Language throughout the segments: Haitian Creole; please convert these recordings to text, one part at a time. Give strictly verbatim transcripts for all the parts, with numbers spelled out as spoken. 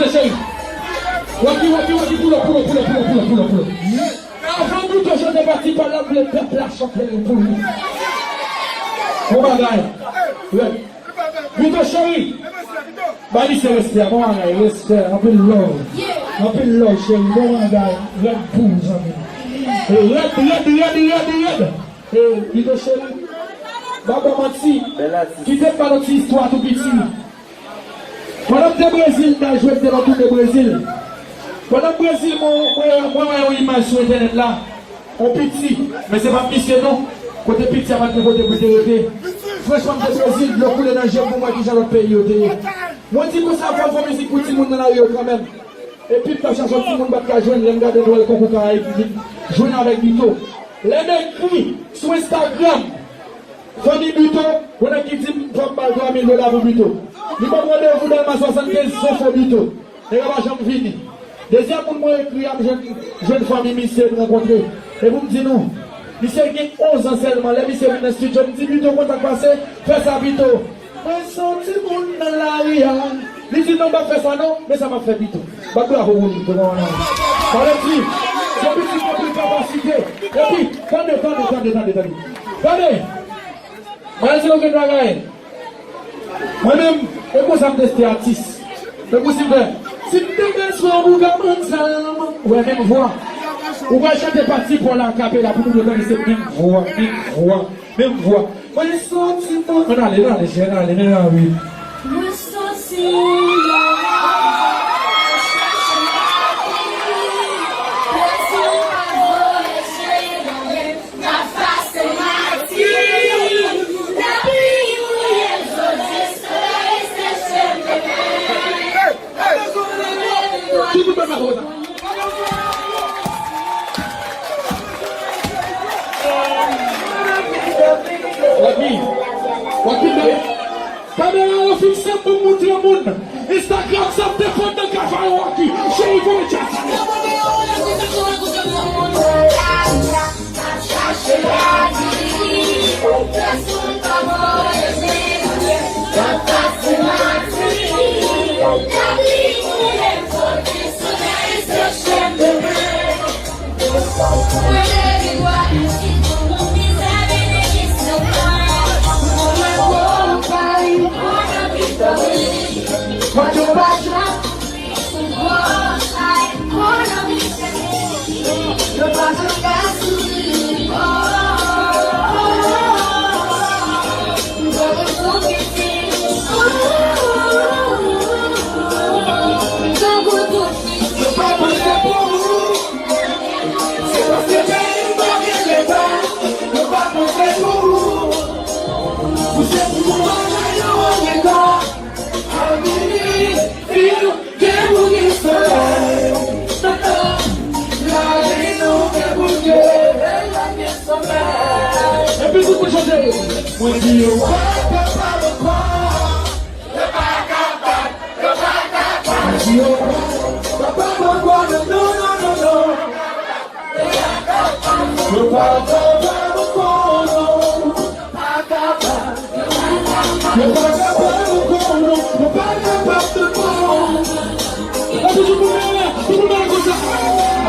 Cheri. Waki, waki, waki, pull up, pull up, pull up. Avan Bito chante pati pa l, m vle pèp la chante l pou li. Bon bagay. Red. Bito cheri. Ba misye respè, bon bagay, respè, anpil love. Anpil love, cheri, bon bagay. Red pou ou, zanmi. Red, red, red, red, red. E, Bito cheri, m pa ba w manti, kite m ba nou ti istwa tou piti. Pandan m te Brezil, m t al jwe, m te nan toune Brezil. Pandan m Brezil, mwen, mwen, mwen wè yon imaj sou entènèt la, yon piti, men se pa t misye non, kote piti a pa t gen kote pou l te rete. Franchman, m te Brezil, dlo koule nan je m pou m wè kijan lòt peyi yo te ye. Mwen di konsa, fò m fè mizik pou timoun nan lari yo kanmenm. Epi m t ap chache yon timoun m pa t ka jwenn, lè m gade m wè l konkou Karayib, m vin jwenn avèk Bito. Lè m ekri sou Instagram, fanmi Bito, gon nèg ki di m fò m ba l twa mil dola pou Bito. Li ban m randevou Dèlma swasannkenz, Zonfo Bito. Nèg la pa janm vini. Dezyèm moun mwen ekri a, m jwenn, jwenn fanmi misye m rankontre. E pou m di nou, misye gen onz an sèlman. Lè misye vin nan estidyo, m di, "Bito, konn sa k pase? Fè sa, Bito." Mwen se yon timoun nan lari a. Li di, "Non, m p ap fè sa non, men sa m ap fè pito." Bat bravo pou li, devan yon nèg. Sa vle di, se yon pitit ki anpil kapasite. Epi, tande, tande, tande, tande, tande. Tande! Mwen di nou yon bagay. Mwen menm, e konsa m teste atis. Se pou si m fè. Si m te bezwen yon bouga mann sèlman, ou wè menm vwa. Ou pral chante pati pou la kapela pou moun yo tande se menm vwa, menm vwa. Menm vwa. Mwen se yon timoun. Ann ale, ann ale, cheri, ann ale, men ann ale. Mwen soti nan lari, chache lavi. Pèsonn pa voye je yo, men m ap pase mati. Lapli mouye jodi, solèy seche m demen. Ki bout bèl makout sa? Waki, Waki, men kamera yo fikse pou montre moun. Instagram sa ap defann nan kavayon Waki. Cheri, fò l djaz. Chache lavi, pèsonn pa voye je yo, m ap pase mati. Lavi pou lè m soti, solèy seche m demen. Mwen leve bwa, si tout moun mizè, benediksyon pa. Mwen mwen gwo ou pa yon gwo nan viktori. Mwen yo pa janm. Gen pou gen solèy. Lari nou gen pou gen. Epi tout moun chante. Mwen di yo pa kapab ankò. Yo pa kapab, yo pa kapab. Mwen di yo pa kapab ankò, non, non, non, non, non. Yo pa kapab ankò, non. Yo pa kapab ankò, non. Yo pa kapab ankò. Epi tout moun mele, tout moun mele konsa.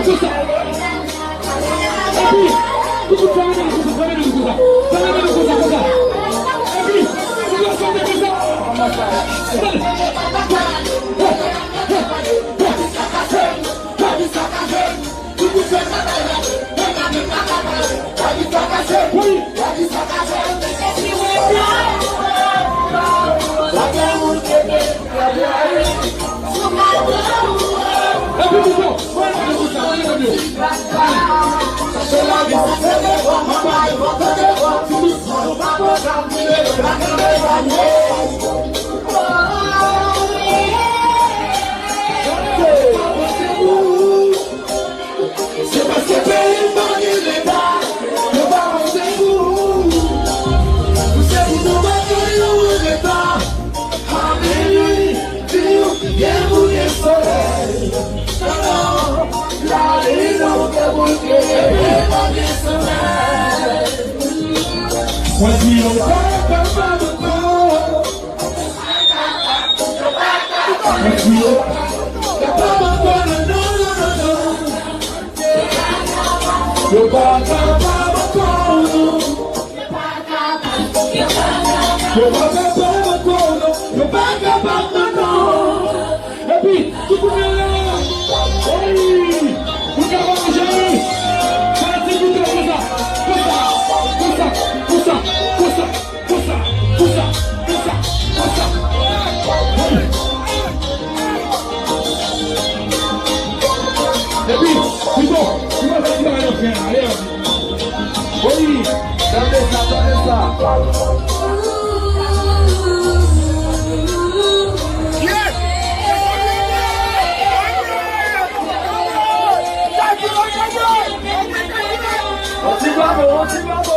Konsa. Epi, tout moun fè mele konsa, fè mele konsa. Fè mele konsa, konsa. Epi, tout moun fè mele konsa. Se paske peyi m pa gen leta, yo pa panse pou ou. Ou se pou nou mete yo an reta. Alelouya, di yo, gen pou gen solèy. Non, non, lari nou gen pou gen, gen pou gen solèy. Mwen di yo, pa kapab ankò. Mwen di yo, Yo pa kapab ankò, non. Yo pa kapab ankò. Epi, tout moun anlè. Wi. Moun k ap manje, wi. Fè ti bout konsa. Konsa. Konsa. Konsa. Konsa. Konsa. Konsa. Konsa. Konsa. Wi. Epi, pito, pito, fè ti bagay nan fen an. Ale, ale. Wi, tande sa, tande sa. On ti bravo, on ti bravo.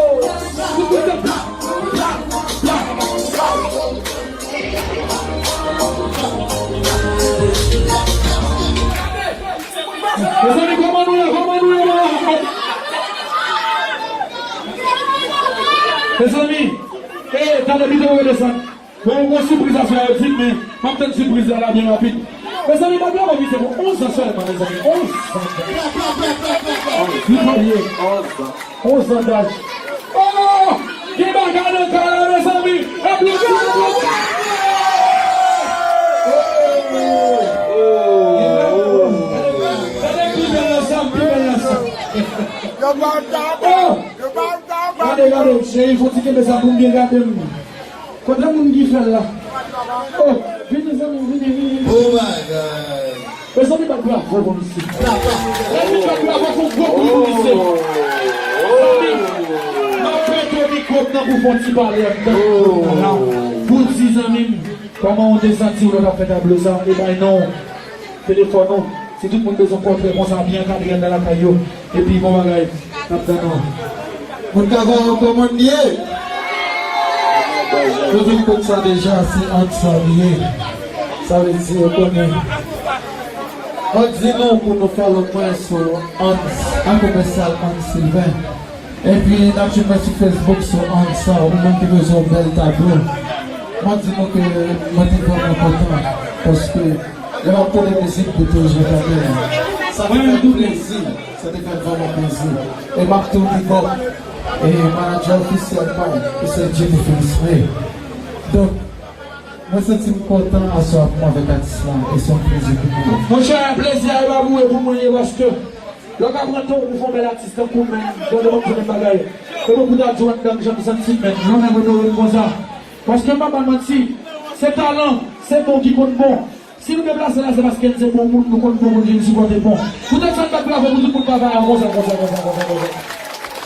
Mezanmi, kòman nou ye? Kòman nou ye la? Mezanmi, eh, talè pito yo desann. Bon, yon sipriz aswè yo di m, men m ap tann sipriz la, la byen rapid. Mezanmi, bag la pase pou onz an sèlman, mezanmi. Onz an. Li pa byen. Onz an. Onz an daj. Oh! Gen bagay nan kay la, mezanmi! Aplodi, aplodi! Gade pi bèl nan sa, pi bèl nan sa. Yo pa w ta pran, yo pa w ta pran. Gade, gade, cheri, fò ti kenbe sa pou m byen gade m. Kote moun ki fè l la? Oh, vini, zanmi, vini, vini. Bon bagay. Mezanmi, bat bravo pou misye. Mezanmi, bat bravo pou gwo kou pou misye. Zanmi, m ap prete mikwo m nan pou fè yon ti pale anndan. Pou di zanmi m, kòman w te santi w lè w t ap fè tablo sa? E bay non telefòn ou. Si tout moun bezwen pòtrè konsa, byen ankadre anndan lakay yo. Epi bon bagay. N ap tann ou. Moun Kavayon, kòman n ye? Yo vin konn sa deja, se Hans sa li ye. Sa vle di, yo konnen. Mwen di nou pou nou follow mwen sou Hans, a komèsyal Hans Sylvain. Epi, n ap jwenn mwen sou Facebook sou Hans sa, ou menm ki bezwen yon bèl tablo. Mwen di nou ke mwen te vrèman kontan, paske lè m ap tande mizik, pou toujou tande l. Sa fè m plezi. Sa te fè m vrèman plezi. E m ap tou big up, e, manadjè ofisyèl pa m, ki se Jimmy Felix May. Donk, mwen santi m kontan aswè a pou mwen avèk atis la, e se yon plezi pou mwen. Monchè, plezi a e pa pou ou, e pou mwen ye, paske lè w ka pran tan w pou fè yon bèl atis tankou m, men, gade m ap di yon bagay. E bon pou ta di w anndan m jan m santi m, men, lonmen m onore m konsa. Paske m pa ba manti, se talan, se bon ki konn bon. Si nou deplase la, se paske n se bon moun, nou konn bon moun, vin sipòte bon. Poutèt sa, n bat bravo pou tout moun Kavayon konsa, konsa, konsa, konsa, konsa.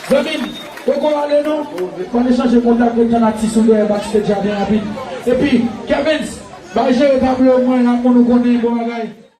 Zanmi m, poko ale non, ann echanje kontak, ret tann atis ou dèyè backstage a byen rapid. Epi, Kevens, bay jere tablo mwen la, pou nou konnen bon bagay.